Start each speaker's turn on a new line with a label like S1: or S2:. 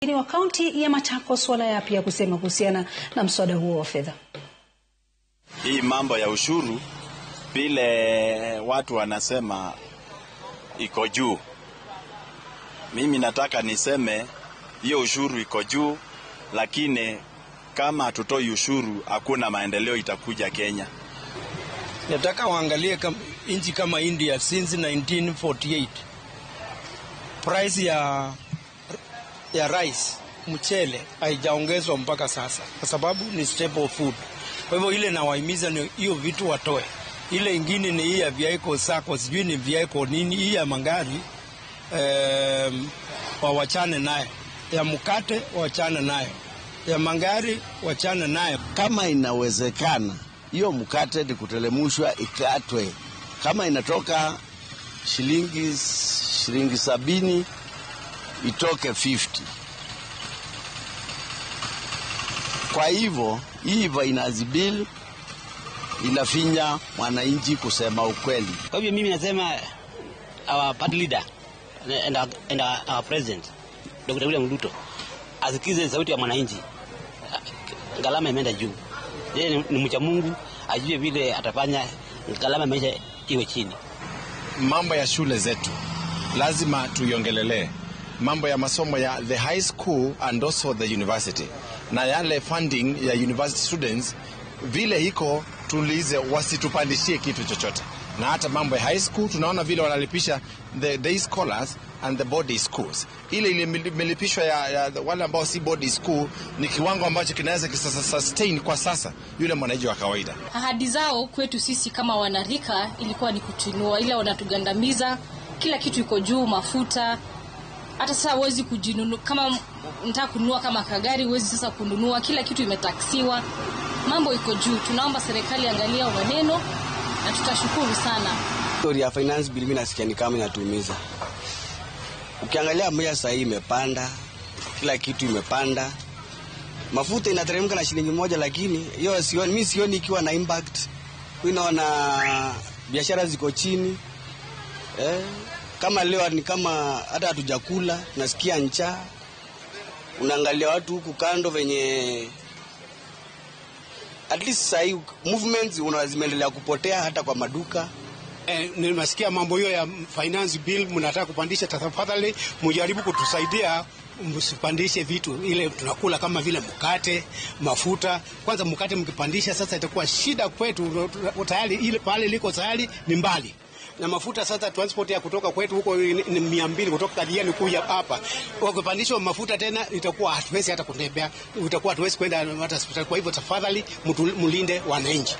S1: Lakini wa kaunti ya Machakos wana yapi ya kusema kuhusiana na mswada huo wa fedha?
S2: Hii mambo ya ushuru vile watu wanasema iko juu, mimi nataka niseme hiyo ushuru iko juu, lakini kama hatutoi ushuru hakuna maendeleo itakuja Kenya.
S3: Nataka waangalie nchi kama India since 1948 price ya rice, mchele, haijaongezwa mpaka sasa, kwa sababu ni staple food. Kwa hivyo ile nawahimiza ni hiyo vitu watoe. Ile ingine ni hii ya vehicle sacco, sijui ni vehicle nini, hii ya magari wawachane nayo, ya mkate wachane nayo, ya magari wachane nayo.
S4: Kama inawezekana hiyo mkate ni kutelemushwa ikatwe, kama inatoka shilingi 70 itoke 50. Kwa hivyo hii finance bill inafinya mwananchi kusema ukweli.
S5: Kwa hivyo mimi nasema our party leader and our president Dr. William Ruto asikize sauti ya mwananchi. Gharama imeenda juu. Yeye ni mcha Mungu, ajue vile atafanya gharama maisha iwe chini.
S6: Mambo ya shule zetu lazima tuiongelelee, mambo ya masomo ya the high school and also the university, na yale funding ya university students vile iko, tulize wasitupandishie kitu chochote. Na hata mambo ya high school tunaona vile wanalipisha the day scholars and the boarding schools. Ile imelipishwa ya wale ambao si boarding school ni kiwango ambacho kinaweza kisustain kwa sasa yule mwananchi wa kawaida.
S7: Ahadi zao kwetu sisi kama wanarika ilikuwa ni kutuinua, ila wanatugandamiza. Kila kitu iko juu, mafuta, hata sasa huwezi kujinunua. Kama nataka kununua kama kagari, huwezi sasa kununua, kila kitu imetaksiwa, mambo iko juu. Tunaomba serikali angalia maneno na tutashukuru sana.
S8: Story ya finance bill mimi nasikia ni kama inatuumiza. Ukiangalia maisha sasa hii imepanda, kila kitu imepanda. Mafuta inateremka na shilingi 1, lakini hiyo sioni, mimi sioni ikiwa na impact. Mimi naona biashara ziko chini. Kama leo ni kama hata hatujakula, nasikia njaa. Unaangalia watu huku kando venye at least sasa hii movements zimeendelea kupotea hata kwa maduka.
S9: Nimesikia mambo hiyo ya finance bill mnataka kupandisha. Tafadhali mjaribu kutusaidia, msipandishe vitu ile tunakula kama vile mkate, mafuta. Kwanza mkate mkipandisha sasa itakuwa shida kwetu, tayari ile pale liko tayari ni mbali na mafuta. Sasa transport ya kutoka kwetu huko ni 200 kutoka Kadiani kuja hapa. Wakipandishwa mafuta tena itakuwa hatuwezi hata kutembea, itakuwa hatuwezi kwenda hata hospitali. Kwa hivyo tafadhali mlinde wananchi.